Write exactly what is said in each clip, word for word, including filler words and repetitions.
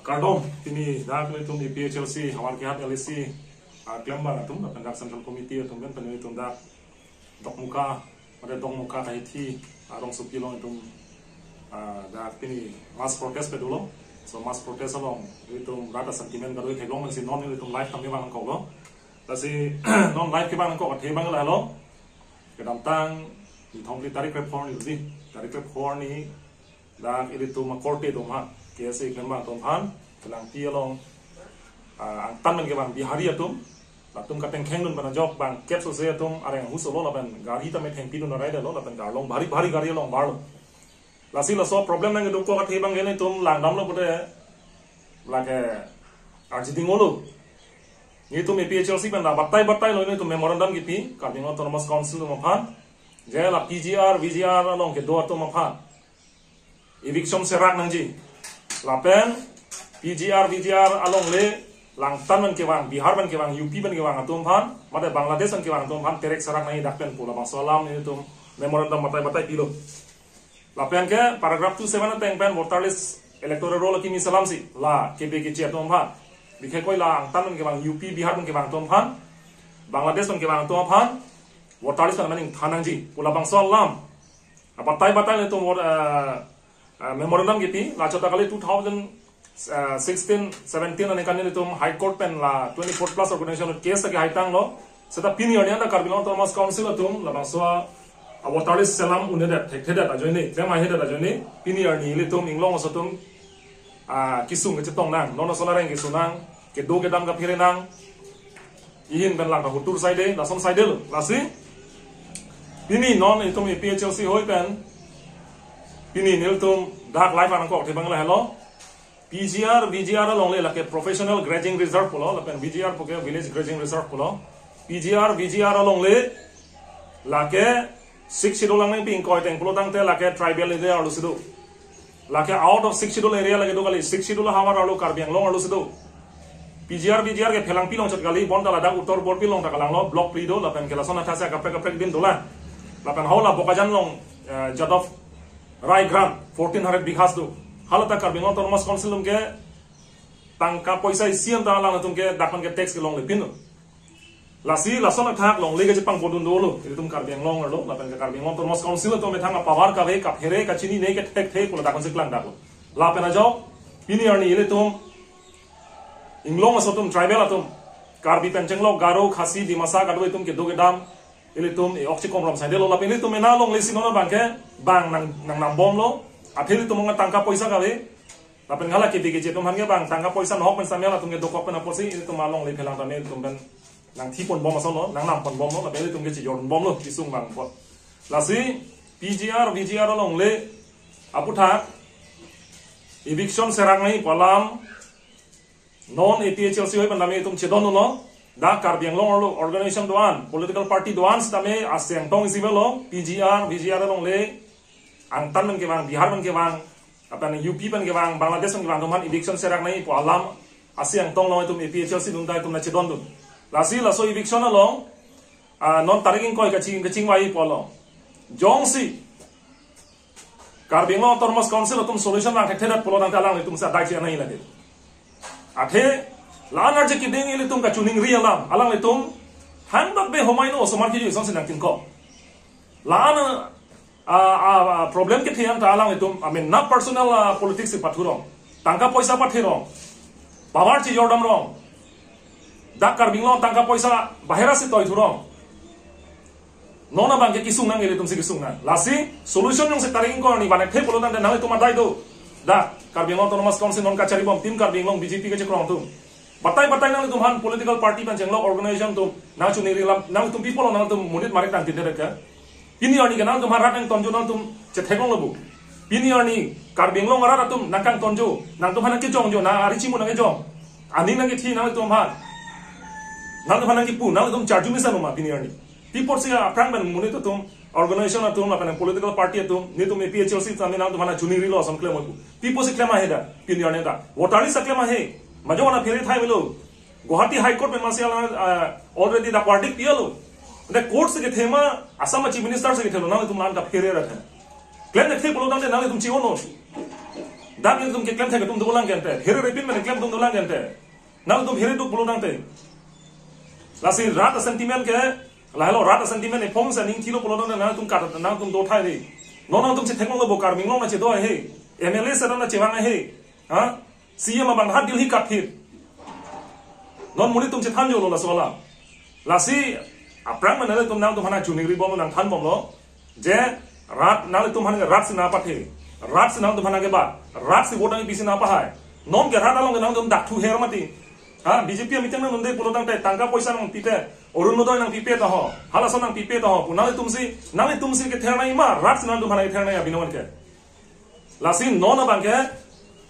Kardom, pini dak ilitum A P H L C, Howraghat L A C, ah, klembang atum, lapen dak Central Committee atum pen, pen ilitum dak Dokmoka, pada Dokmoka Kahithi, ah, rongsopi along itum, ah, dak pini mass protest padolo. So mass protest along, ilitum rata sentiment kadoi theklong si non ilitum live kami bang kok lo. Lasi non live kebang kok athe bang lahelo. Kedamtang, ni thongli tarik krepho arni uji, tarik krepho arni, dak ilitum akorte atum aphan, K S A klembang atum aphan, Phelangpi along, ah, angtan pen kevang Bihari atum, latum katengkheng dun pen ajok bang kep sose atum areng ahut solo lapen gari tame thengpi dun arai dalo lapen arlong bhari bhari gari along barlo. Lasi laso problem nangkeduk kok athe bang ke ilitum langdamlo pute lake arjiding olo. Nelitum A P H L C pen la batai batai lo ilitum memorandum kipi, Karbi Anglong Autonomous Council atum aphan, je la P G R, V G R along kedo atum aphan eviction serak nangji. Lapen P G R, V G R alongle la angtan pen kevang, Bihar pen kevang, U P pen kevang atum aphan, mate Bangladesh pen kevang atum aphan terek serak nangji dak pen pu labangso alam nelitum memorandum batai batai pilo. Lapen ke paragraph two seven ateng pen voter list electoral roll kimi selam si la kebe keche atum aphan, bikhe koi la angtan pen kevang U P, Bihar pen kevang atum aphan, Bangladesh pen kevang atum aphan voter list pen maning than nangji pu labangso alam batai batai nelitum vot, eh, eh, memorandum kipi, la chot ta kali two thousand sixteen seventeen aningkan nelitum High Court pen la twenty-four plus organization case ta kehai tanglo. Seta pini arni anta Karbi Anglong Autonomous Council atum labangso a voter list selam un-edet, thekthedet ajoine, klem haihedet ajoine, pini arni ilitum inglong aso atum, ah, kesung kachetong nang, non aso areng kesung nang, kedo kedam kaphere nang, ihin pen lang ta hutur saide, lason saide lo. Lasi pini non itum A P H L C hoi pen, pini nelitum dak live anang kok athe bang lahelo. P G R, V G R alongle lake professional grazing reserve pulo, lapen V G R puke village grazing reserve pulo. P G R, V G R alongle lake Sixth Schedule lang nangpi ingkoi ateng pulo tangte lake tribal area arlo si do. Lake out of Sixth Schedule area lake do kali, Sixth Schedule ahavar arlo Karbi Anglong arlo si do. P G R, V G R ke Phelangpi along chot kali, bonta ladak Uttar Borbil along ta kalanglo, block phli do, lapen ke lason athasi akaprek kaprek bin dolang. Lapen hala Bokajan along, eh, Jadhav Rai Grant, fourteen hundred bighas do. Hala ta Karbi Anglong Autonomous Council atum ke tangka poisa isi anta alanglitum ke dak pen ke tax kelonglepin lo. Lasi lason athak longle kachepangpodun dolo, ilitum Karbi Anglong arlo, lapen ke Karbi Anglong Autonomous Council atum methang apower kave, kaphere, kachinine, kethekthe pu ladak pen si klangdaklo. Lapen ajok, pini arni ilitum inglong aso atum, tribal atum, Karbi pen chenglok, Garo, Khasi, Dimasa, kadokave atum kedo kedam, ilitum e-ok chikom rom saide lo, lapen ilitum ena longle si non abang ke bang nang, nangnambomlo. Athe ilitum angan tangka poisa kave, lapen hala kebe keche atum aphan ke bang tangka poisa nohok pen sitame latum ke dokok pen apotsi ilitum alongle phelang tame ilitum pen nangthiponbom ason lo, nangnamponbomlo, lapen ilitum ke chejordunbomlo, kesung bang apot. Lasi P G R, V G R alongle aputhak eviction serak nangji pu alam non A P H L C hoi pen tame itum chedon lo. Dak Karbi Anglong arlo organization do-an, political party do-an sitame asi angtong isi avelo, P G R, V G R alongle angtan pen kevang, Bihar pen kevang, lapen U P pen kevang, Bangladesh pen kevang atum aphan eviction serak nangji pu alam asi angtong lo, itum A P H L C atum ta itum nangchedondun. Lasi laso eviction along, ah, non tarik ingkoi kaching, kachingvai pulo. Jongsi Karbi Anglong Autonomous Council atum solution lang thekthedet pulo tangte alanglitum si adai chenei lagi. Athe la-an arje keding ilitum kachiningri alam, alanglitum handak be homai no osomar kiju isong si nangtingko. La-an, ah, ah, ah, problem kethe anta alanglitum, I mean, na personal, ah, politics si pathurong, tangka poisa patherong, power chejordamrong, dak Karbi Anglong tangka poisa bahera si toithurong. Non abang ke kesung nang, ilitum si kesung nang. Lasi solution jongsi tarik ingkoi arni vanvethe pulo tangte nanglitum adai do. Dak Karbi Anglong Autonomous Council non kacharibom, Team Karbi Anglong, B J P kachekrong atum, batai batai nanglitum aphan political party pen chenglok organization atum nangchiningri alam, nanglitum pi pulo, nanglitum monit marik tangtinde ke. Pini arni ke nanglitum aphan rat nangtonjo, nanglitum chetheklonglo bo. Pini arni Karbi Anglong arat atum nangkangtonjo, nangtum aphan nangkejongjo, nang ari chimu nangkejong, aning nangkethi nanglitum aphan, nanglitum aphan nangkepu, nanglitum charju mesen ma pini arni? Pi apotsi aphrang pen monit atum, organization atum, lapen political party atum, nelitum A P H L C tame nangtum aphan chiningrilo ason klem pu. Pi apotsi klem ahe dak pini arni dak? Voter list ta klem ahe. Majok ana phere thai melo. Guwahati High Court pen masi alang, ah, already dak verdict pilo. Dak court si kethema, Assam Chief Minister si kethelo, nanglitum la-an kaphere ra the. Klem thekthe pulo tangte nanglitum chi-o non. Dak nelitum keklem thek atum dolang gente. Here repin men klem atum dolang gente. Nangtum here duk pulo tangte. Lasi rat a-sentiment ke, lahelo rat a-sentiment ephong sa ning thilo pulo tangte nangtum kat nangtum do thai ri. Non nangtum chetheklong lo bo Karbi Anglong nangchedo ahe. M L A seta nangchevang ahe. Ha? C M abang hat Delhi kat thip. Non monit atum chethan jolo laso alam. Lasi aphrang mana nangtum nangtum aphan chuningri bom nangthan bomlo. Je rat nanglitum aphan rat si nangpathe. Rat si nangtum aphan kebat. Rat si vote nangpi si nangpahai. Non ke rat along ke nangtum dak thu her mati. Ha, B J P meeting nangdunde pulo tangte tangka poisa nangpipe. Orunodoi nangpipe ta ho. Halason nangpipe ta ho. Pu nanglitum si, nanglitum si kether nangji ma. Rat si nangtum aphan kether nangji abinoan ke. Lasi non abang ke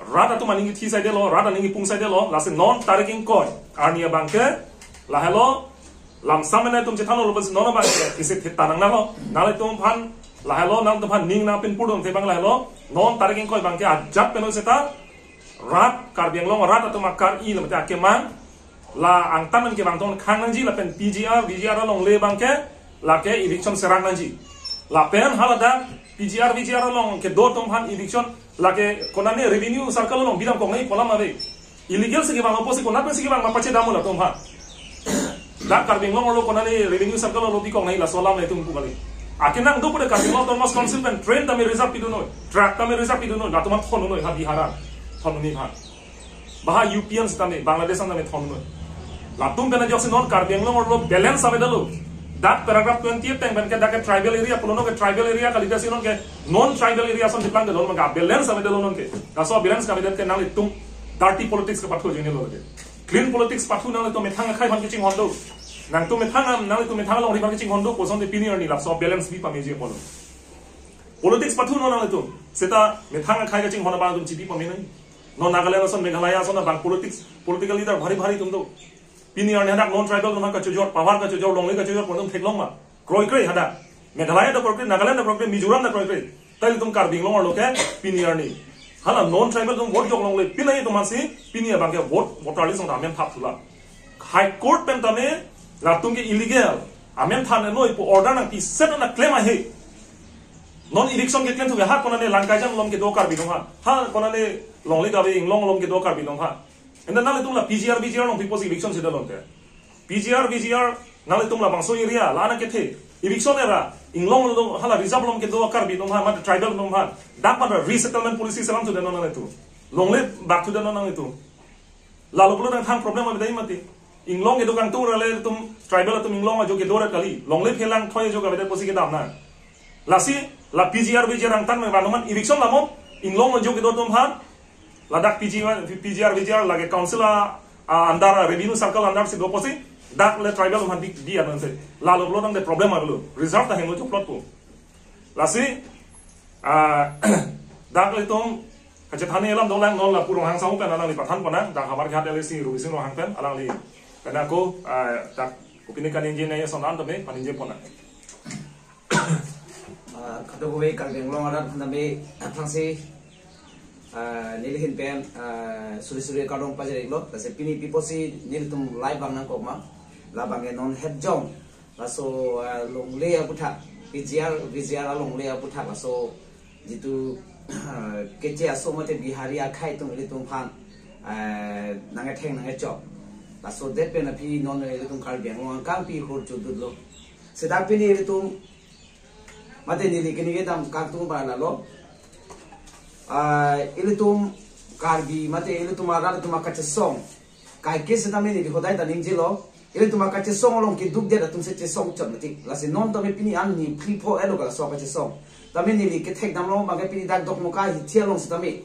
rat atum aning kithi saidelo, rat aning kipung saidelo, lasi non tarik ingkoi arni abang ke lahelo lamsam mena atum chethanlo, lasi non abang ke isi thit tanang nalo, nanglitum aphan lahelo, nangtum aphan ning nangpinpur dun te abang lahelo, non tarik ingkoi abang ke ajat penoi seta rat Karbi Anglong rat atum akar-i lamate akemang la angtan an kevang tong khang nangji lapen P G R, V G R alongle abang ke lake eviction serang nangji. Lapen haladak P G R, V G R along kedo atum aphan eviction lake konane revenue circle along bidam kok nangji pu alam ave. Illegal si kevang apotsi konat pensi kevang ma pachedam latum aphan. Dak Karbi Anglong arlo konane revenue circle along bikok nangji laso alam nangtum pu kali. Akenang do pu de Karbi Anglong Autonomous Council pen train tame reserve pidun noi, truck tame reserve pidun noi, latum aphan thon noi ha Bihar an. Thon noi aphan. Baha U P an sitame, Bangladesh an tame thon noi. Latum pen ajoksi non Karbi Anglong arlo balance avedetlo. Dak paragraph twenty-eight teng pen ke dak ke tribal area pulo, non ke tribal area kalidasi non ke non tribal area ason cheplang detlo, maka balance avedetlo non ke. Laso balance kavedet ke nanglitum dirty politics kepathu ajoine lo ke. Clean politics pathu nanglitum methang akhai aphan kachinghon do. Nangtum methang am, nanglitum methang alongri aphan kachinghon do, kosonte pini arni laso balance bi pameji apotlo. Politics pathu non nanglitum. Seta methang akhai kachinghon abang atum chibi pame nangji. Non Nagaland ason, Meghalaya ason abang politics, political leader bhari bhari atum do. Pini arni hadak non tribal atum kachojor, Pawar kachojor, Longle kachojor, atum theklong ma. Kroikre hadak. Meghalaya ta kroikre, Nagaland ta kroikre, Mizoram ta kroikre. Ta ilitum Karbi Anglong arlo ke pini arni hala non tribal atum vote jok longle, pini atum aphansi pini abang ke vote, voter list along amen thap thulo. High Court pen tame latum ke illegal, amen thap noi pu order nangpiset nangklem ahe. Non eviction keklem thu ke ha konane Langkaijang along kedo Karbi atum aphan, ha konane Longle kave Inglong along kedo Karbi atum aphan. Enta nanglitum la P G R, V G R along pipo si eviction sedetlo te. P G R, V G R, nanglitum labangso area, la nangkethe. Eviction era, Inglong along, hala reserve along kedo Karbi atum aphan, mate tribal atum aphan. Dak mate resettlement policy selam thudet non nanglitum. Longle bak thudet non nanglitum. Lalo pulo nangthang problem avedetji mati. Inglong kedo kangtung ra le atum, tribal atum Inglong ajo kedo ra kali. Longle phelang thoi ajo kavedet apotsi kedam nang. Lasi, la P G R, V G R angtan me vanoman eviction lamon, Inglong ajo kedo atum aphan, ladak P G R, P G R, V G R lake council a, a under, revenue circle under si do apotsi, dak le tribal atum aphan di, di anang se. Lalo pulo tangte problem avelo. Reserve ta henglo choplot po. Lasi, ah, dak le atum kachethan alam dolang, non lapu Ronghang Sahu pen alangli pathan ponnang, dak Howraghat L A C Robising Ronghang pen alangli pen ako, ah, dak kopine kaningje nangji ason an tame paningje ponnang. Ah, kadokave Karbi Anglong arat aphan tame aphrangsi, ah, neli ahin pen, ah, suri suri kardom pajir-iklo, lasi pini pi apotsi nelitum live vang nangkok ma, labang ke non Hetjong, laso, ah, Longle aputhak, P G R, V G R a-Longle aputhak, laso jitu, ah, Keche aso mate Bihari akhai atum ilitum aphan, ah, nangketheng nangkechok. Lasodet pen aphi non ilitum Karbi Anglong angkang pi hur chudutlo. Seta pini ilitum mate neli kini kedam kangtung ba lalo. Ah, ilitum Karbi mate ilitum arat atum akachesong. Kaike setame neli hodai ta ningjelo. Ilitum akachesong along keduk det atum si chesong chot mati. Lasi non tame pini angni phli pho elo ka laso akachesong. Tame neli kethek damlo, maka pini dak Dokmoka hithi along setame.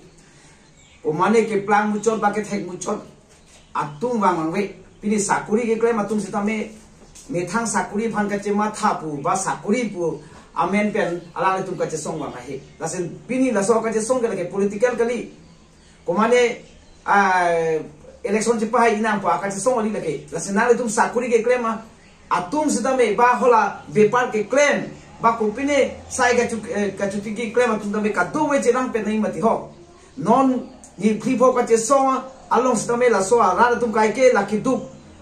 Komane keplang muchot ba kethek muchot atum vang vangve. Pini sakori keklem atum setame methang sakori aphan kachematha pu ba sakori pu amen pen alanglitum kachesong vang ahe. Lasi pini laso akachesong ke lake political kali. Komane, ah, election chepahai nang pu akachesong kali lake. Lasi nanglitum sakori keklem atum setame ba hala bepar keklem ba kopine sai kachu-, eh, kachuti keklem atum tame kadokave cherang pen nangji mati ho. Non ni phli pho kachesong along setame laso arat atum kaike la keduk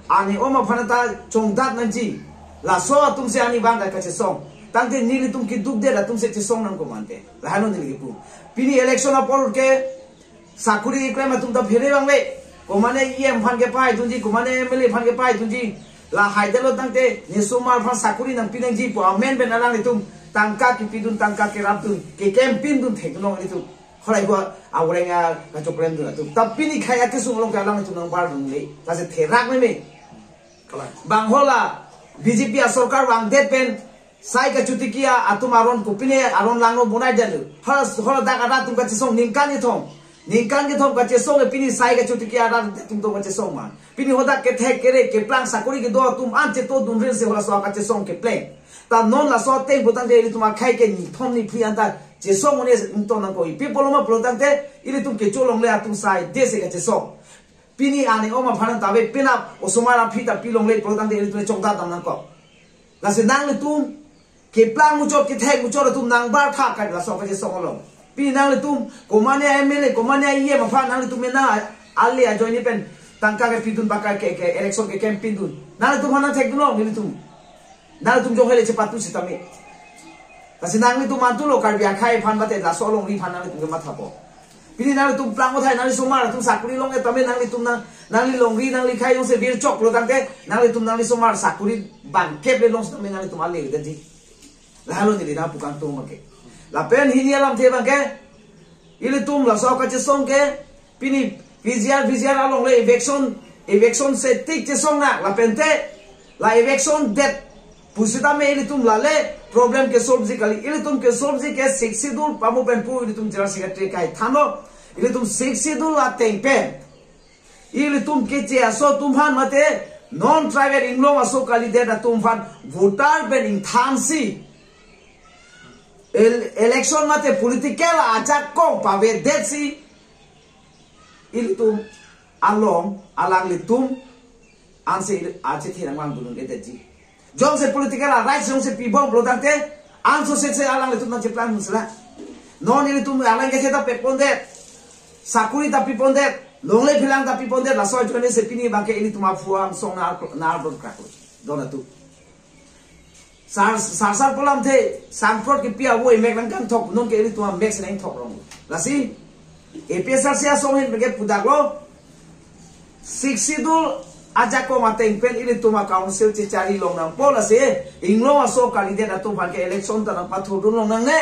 ani oma aphan ta chongdat nangji. Laso atum si ani vang kachesong. Tangte nelitum keduk det atum si chesong nang komante. Lahano neli kipu. Pini election apor ke Sakuri keklem atum ta phere bang le. Komane E M aphan kepahai dunji, komane M L A aphan kepahai dunji. La haidetlo tangte, nesomar aphan sakuri nangpi nangji pu amen pen alanglitum tangka kepidun, tangka kerapdun, keklempindun thekdunlong ilitum. Halahei ko avoreng a kachoklem dun atum. Ta pini khei akesung along ke alanglitum nangbardun le. Lasi therak meme. Kalang. Bang hala B J P asorkar vangdet pen sai kachotiki atum aron kopine aron langno bonai detlo. Hala, hala dak arat atum kachesong ningkan kethom. Ningkan kethom kachesong, pini sai kachotiki arat atum to kachesong ma. Pini hadak kethek kere keplang sakuri kedo atum an chetodunre si halaso kachesong kepleng. Ta non laso ateng pulotangte ilitum akhei ke nithom niphli anta chesong un-e ningtong nangkok. Pi apotlo ma pulotangte ilitum kecho longle atum saidesi kachesong. Pini aning om aphan ta ave, penap osomar aphi ta pi longle pulotangte ilitum chokda dam nangkok. Lasi nanglitum keplang muchot, kethek muchot atum nangbar tha kai laso kachesong along. Pini nanglitum komane M L A, komane E M aphan nanglitum mena ale ajoine pen tangka kepidun, baka ke, ke election keklempindun. Nanglitum aphan nangthekdunlong ilitum. Nanglitum jong hele chepatu sitame. Lasi nanglitum mantulo Karbi akhei aphan mate laso alongri aphan nanglitum kemathapo. Pini nanglitum plang othai nangli somar atum sakuri long-e tame nanglitum nang, nangli longri nangli khei jongsi virchok pulotangte nanglitum nangli somar sakuri bangkep le long sitame nanglitum ale detji. Lahelo neli nangpu kangtung abangke. Lapen hini alamthe abangke ilitum laso kachesong ke pini P G R, V G R along le eviction, eviction setik chesong nang lapente la eviction det pusitame ilitum la le problem kesolve ji kali. Ilitum kesolve ji ke Sixth Schedule pamu pen pu ilitum General Secretary kaithanlo. Ilitum Sixth Schedule ateng pen ilitum keche aso atum aphan mate non tribal inglong aso kalidet atum aphan voter pen ingthansi el-, election mate political ajakong pavedetsi ilitum along alanglitum ansi achethe nangvangdun un-edetji. Jongsi political a rights jongsi pibom pulotangte anso sek se alanglitum nangcheplang dun sila. Non ilitum alang ke ta pepondet, sakuri ta pipondet, longle phelang ta pipondet, laso ajoine si pini abangke ilitum aphu angsong na, na ardon krak don atum. Sar, sar, sar pu alamthe, sangprot kepi avo emek nangkangthok, non ke ilitum amek si nangthok rong. Lasi A P H L C asong ahin pen ke pudaklo, Sixth Schedule ajakong ateng pen ilitum a council chechari long nangpo, lasi inglong aso kalidet atum aphan ke election ta nangpathurdun long nangne,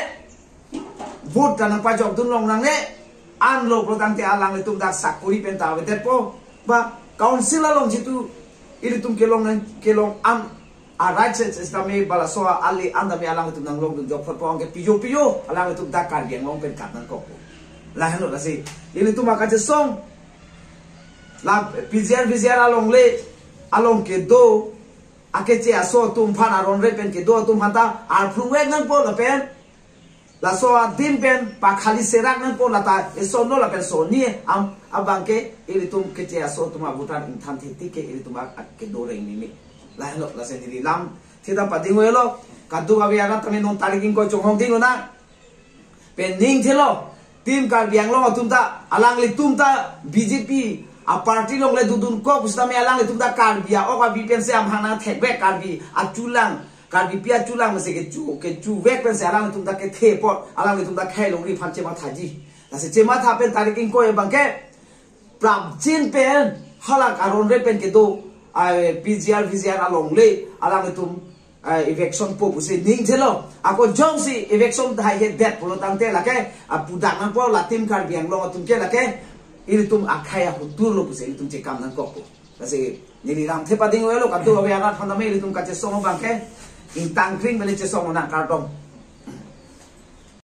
vote ta nangpajokdun long nangne. Anlo pulotangte alanglitum dak sakuri pen ta avedetpo. Ba council along jitu ilitum kelong nang, kelong am a rights sitame ba laso ale an tame alanglitum nanglongdun jokphotpo, anke pijo pijo alanglitum dak Karbi Anglong pen kat nangkokpo. Lahelo lasi ilitum akachesong la P G R V G R along le, along kedo akeche aso atum aphan, aron re pen kedo atum aphan ta arphlungvek nangpo lapen laso adim pen pakhali serak nangpo, lata esonlo lapen sonni am abangke ilitum keche aso atum a voter ingthan thiti ke ilitum a, a kedo reng meme. Lahelo lasi neli lamthe ta pading-elo, kadokave arat tame non tarik ingkoi chonghong ding-o nang. Pen ning thelo, Team Karbi Anglong atum ta, alanglitum ta B J P a party along le dodun kok pusitame alanglitum ta Karbi a-ok abi pensi amahang nangthekvek, Karbi achulang, Karbipi achulang masi kechu, kechuvek pensi alanglitum ta kethe apot, alanglitum ta khei longri aphan chemathaji. Lasi chematha pen tarik ingkoi abangke prapjin pen halak aron re pen kedo, ai, P G R V G R along le alanglitum, ai, eviction po pusi ning thelo. Ako jongsi eviction haihedet pulotangte lake, a, pudak nangpo la Team Karbi Anglong atum ke lake, ilitum akhei ahutur lo pusi ilitum chekam nangkokpo. Lasi neli lamthe pading-elo, kadokave arat aphan tame ilitum kachesong abangke ingtangkring pen chesong nang, kardom.